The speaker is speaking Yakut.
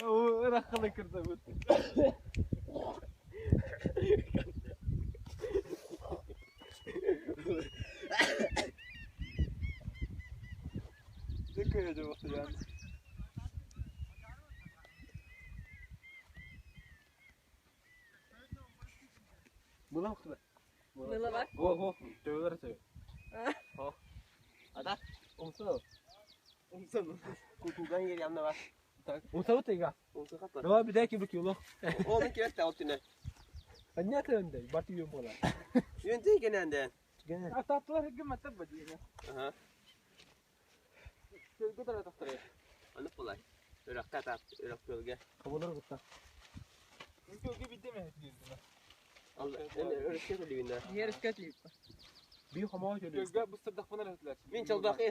Ырахханы кырдабыт. Мылабак. О, төбөлөр төбө. Ата, умсу. Умсу. Кутуган yer yanına var. Умсабыт ыйга. Умсу хатта. Давай бидәки бу кило. Onun kivet de altına. Аннята өндөй, барты юм бола. Yönte genelde. Ататтылар хиггим аттап бадине. Aha. Көлгө тара тахтары. Onu kolay. Irak'ta tat, Irak bölge. Кабылар гытта. Көлгө бидеме дийдин. Allah, en Irak'ta kulübünde. Yer iskatli. Би хомоо жөлү. Көлгө бу сырдак бунар хөтлөр. Min çalbakı.